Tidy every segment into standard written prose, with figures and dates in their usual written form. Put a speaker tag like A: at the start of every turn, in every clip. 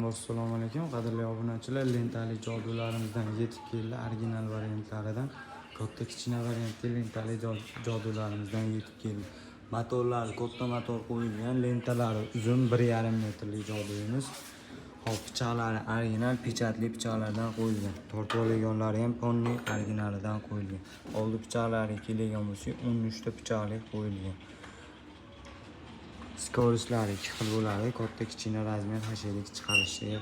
A: Assalomu alaykum, qadrli obunachilar. Lentali jodularimizdan yetib keldi, original variantlaridan, katta, kichkina variantli lentali jodularimizdan yetib keldi. Motorlari katta motor qo'yilgan, lentalari uzun, 1,5 metrli joduyimiz. Hop, pichoqlari original pechatli pichoqlardan qo'yilgan, tortib olganlari ham полный originalidan qo'yilgan. Oldi pichoqlariga keladigan bo'lsak, 13 ta pichoqli qo'yilgan. Скорость lari ikki xil bo'ladi, katta, kichkina размер, hashadik chiqarishli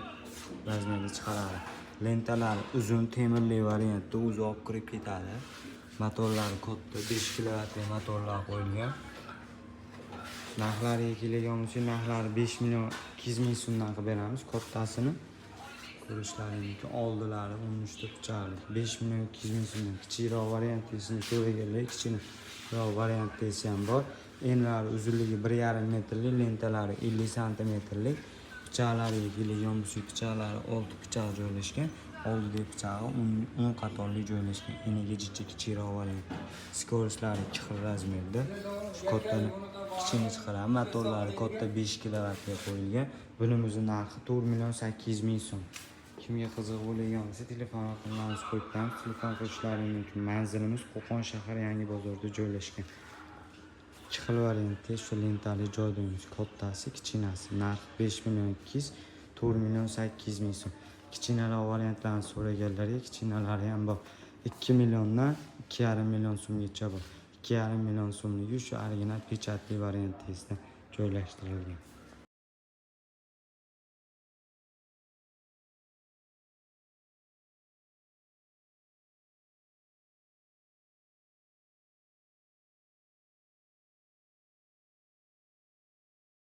A: размер da chiqaradi. Lentalari uzun, temirli variantda, o'zi olib kirib ketadi. Motorlari katta, 5 kilovatli motorlar qo'yilgan. Narxlariga keladigan bo'lsak, narxlari 5 million 200 ming so'mdan qilib beramiz kattasini. Ko'rishlaring mumkin, oldilari 13 ta pichoqli, 5 million 200 ming so'mdan. Kichikroq variantlisini so'raganlar, kichikroq variantlisi ham bor. Enlari, uzunligi 1,5 metrli, lentalari 50 santimetrlik. Pichoqlariga keladigan bo'lsak, pichoqlari olti pichoq joylashgan, oldidagi pichog'i 10 qatorli joylashgan, eniga jicha kichikroq variant. Скорость lari ikki xil размер da, shu kattani, kichikini chiqaradi. Motorlari katta, 5 kilovatga qo'yilgan. Bunimizni narxi 4 million 800 ming so'm. Kimga qiziq bo'lgan bo'lsa, telefon raqamlarimizni qo'yib qo'yamiz, telefon qilishlari mumkin. Manzilimiz Qo'qon shahri, Yangi bozorda joylashgan. Ikki xil variantda shu lentali joduyimiz, kattasi, kichkinasi, narxi 5 million 200, 4 million 800 ming so'm. Kichkinaroq variantlarni so'raganlarga kichkinalari ham bor, 2 milliondan 2,5 million so'mgacha bor. 2,5 million so'mligi shu original pechatli variantida joylashtirilgan.